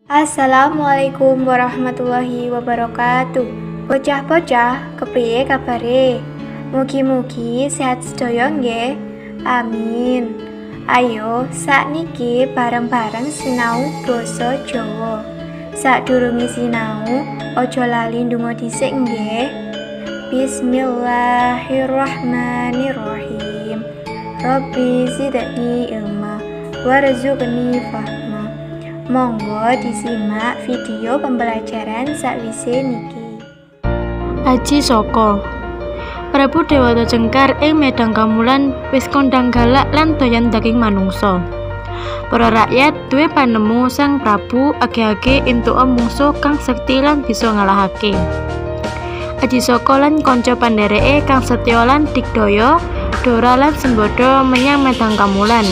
Assalamualaikum warahmatullahi wabarakatuh. Bocah-bocah, kepriye kabare? Mugi-mugi sehat sedaya nggih. Amin. Ayo, sakniki bareng-bareng sinau basa Jawa. Sadurunge sinau, aja lali ndonga dhisik nggih. Bismillahirrahmanirrahim. Rabbi zidni ilma warzuqni fahma. Monggo disimak video pembelajaran sakwise niki. Aji Saka. Prabu Dewata Cengkar ing Medang Kamulan wis kondhang galak lan doyan daging manungsa. Para rakyat duwe panemu Sang Prabu age-age entuka mungsuh kang sekti lan bisa ngalahake. Aji Saka lan kanca pandhereke kang setya lan digdaya, Dora lan Sembada, menyang Medang Kamulan.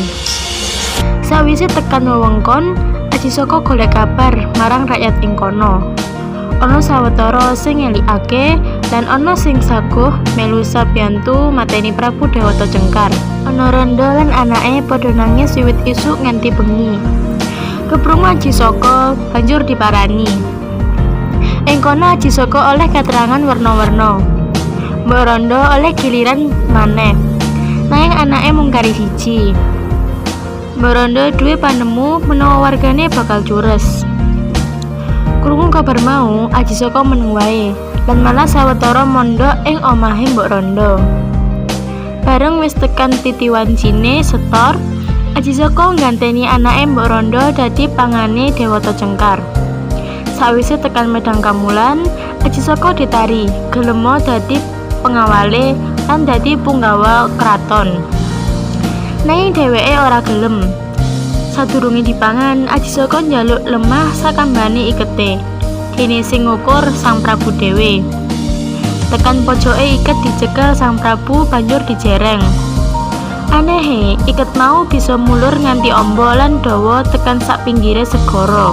Sawise tekan wewengkon, Aji Saka golek kabar marang rakyat ing kono. Ana sawetara sing ngelikake lan ana sing saguh melu sabiyantu mateni Prabu Dewata Cengkar. Ana rondo lan anake padha nangis wiwit isuk nganti bengi. Keprungu Aji Saka banjur diparani. Ing kono Aji Saka oleh katerangan werna-werna. Mbok Rondo oleh giliran maneh. Nanging anake mung kari siji. Mbok Rondo duwe panemu menawa wargane bakal cures. Krungu kabar mau, Aji Saka meneng wae lan malah sawetara mondok ing omahe Mbok Rondo. Bareng wis tekan titi wancine setor, Aji Saka ngganteni anake Mbok Rondo dadi pangane Dewata Cengkar. Sawise tekan Medang Kamulan, Aji Saka ditari, gelema dadi pengawale lan dadi punggawa kraton. Nanging dheweke ora gelem. Sadurunge dipangan, Aji Saka njaluk lemah sakambane ikete. Dene sing ngukur Sang Prabu dhewe. Tekan pojoke iket dicekel Sang Prabu banjur dijereng. Anehe, iket mau bisa mulur nganti amba lan dawa tekan sak pinggire segara.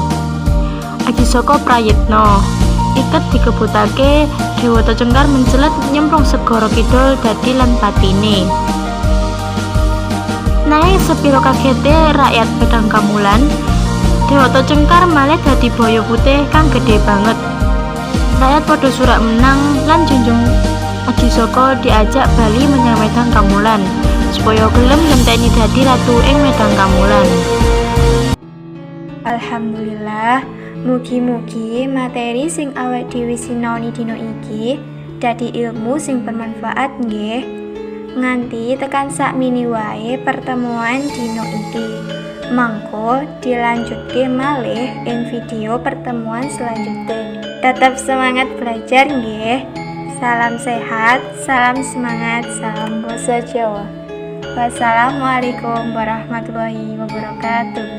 Aji Saka prayitna. Iket dikebutake, Dewata Cengkar mencelat nyemplung segara kidul dadi lan patine. Nanging sepiro kagete rakyat Medang Kamulan, Dewata Cengkar malih dadi baya putih kang gedhe banget. Rakyat padha surak menang lan junjung Aji Saka diajak bali menyang Medang Kamulan supaya gelem ngenteni dadi ratu ing Medang Kamulan. Alhamdulillah, mugi-mugi materi sing awake dhewe sinaoni dina iki dadi ilmu sing bermanfaat nggih. Nganti tekan sakmene wae pertemuan dina iki. Mangko dilanjutke malih ing video pertemuan selanjutnya. Tetap semangat belajar nggih. Salam sehat, salam semangat, salam basa Jawa. Wassalamualaikum warahmatullahi wabarakatuh.